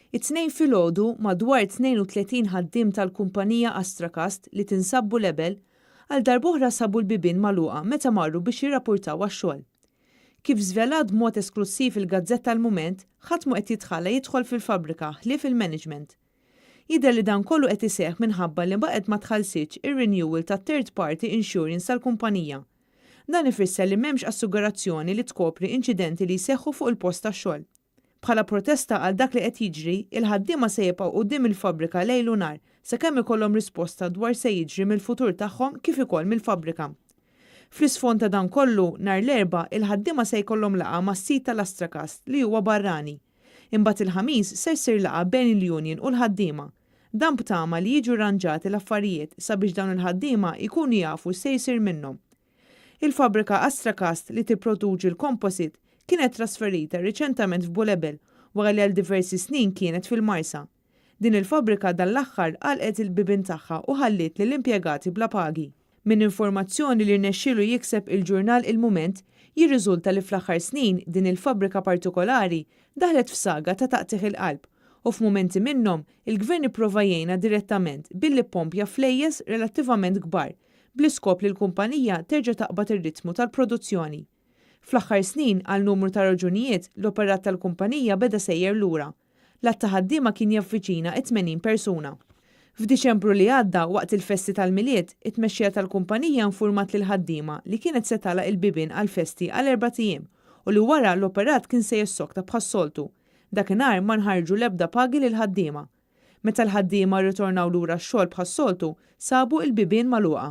It-Tnejn filgħodu, madwar 32 ħaddiem tal-kumpanija Astracast li tinsab Bulebel, għal darb'oħra sabu l-bibien magħluqa meta marru biex jirrapurtaw għax-xogħol. Kif żvelat b'mod esklussiv il-gazzetta Il-Mument, ħadd mhu qed jitħalla jidħol fil-fabbrika ħlief il-management. Jidher li dan kollu qed iseħħ minħabba li baqgħet ma tħallsitx ir-renewal tat-third party insurance tal-kumpanija. Dan ifisser li m'hemmx assigurazzjoni li tkopri inċidenti li jseħħu fuq il-post tax-xogħol. Bħala protesta għal dak li qed jiġri, il-ħaddiema se jibqgħu quddiem il-fabbrika lejl u nhar sakemm ikollhom risposta dwar se jiġri mill-futur tagħhom kif ukoll mill-fabbrika. Fl-isfond ta' dan kollu, nhar l-Erbgħa, il-ħaddiema se jkollhom laqgħa mas-sid tal-Astracast li huwa barrani. Imbagħad il-Ħamis se ssir laqgħa bejn il-union u l-ħaddiema. Dan b'tama li jiġu rranġati l-affarijiet sabiex dawn il-ħaddiema jkunu jafu x'se jsir minnhom. Il-fabbrika Astracast li tipproduċi l-composite kienet trasferita riċentament f'Bulebel wara li għal diversi snin kienet fil-Marsa. Din il-fabbrika dan l-aħħar għalqet il-bibien tagħha u ħalliet lill-impjegati bla pagi. Minn informazzjoni li rnexxielu jikseb il-ġurnal Il-Mument, jirriżulta li fl-aħħar snin din il-fabbrika partikolari daħlet f'saga ta' taqtigħ il-qalb u f'mumenti minnhom il-Gvern ipprova jgħinha direttament billi ppompja flejjes relattivament kbar bl-iskop li l-kumpanija terġa' taqbad ir-ritmu tal-produzzjoni. Fl-aħħar snin, għal numru ta' raġunijiet, l-operat tal-kumpanija beda sejjer lura. L-għadd ta' ħaddiema kien javviċina t-80 persuna. F'Diċembru li għadda, waqt il-festi tal-Milied, it-tmexxija tal-kumpanija infurmat lill-ħaddiema li kienet se tagħlaq il-bibien għall-festi għal erbat ijiem u li wara l-operat kien se jissokta bħas-soltu. Dakinhar ma nħarġu l-ebda pagi lill-ħaddiema. Meta l-ħaddiema rritornaw lura x-xogħol bħas-soltu, sabu l-bibien magħluqa.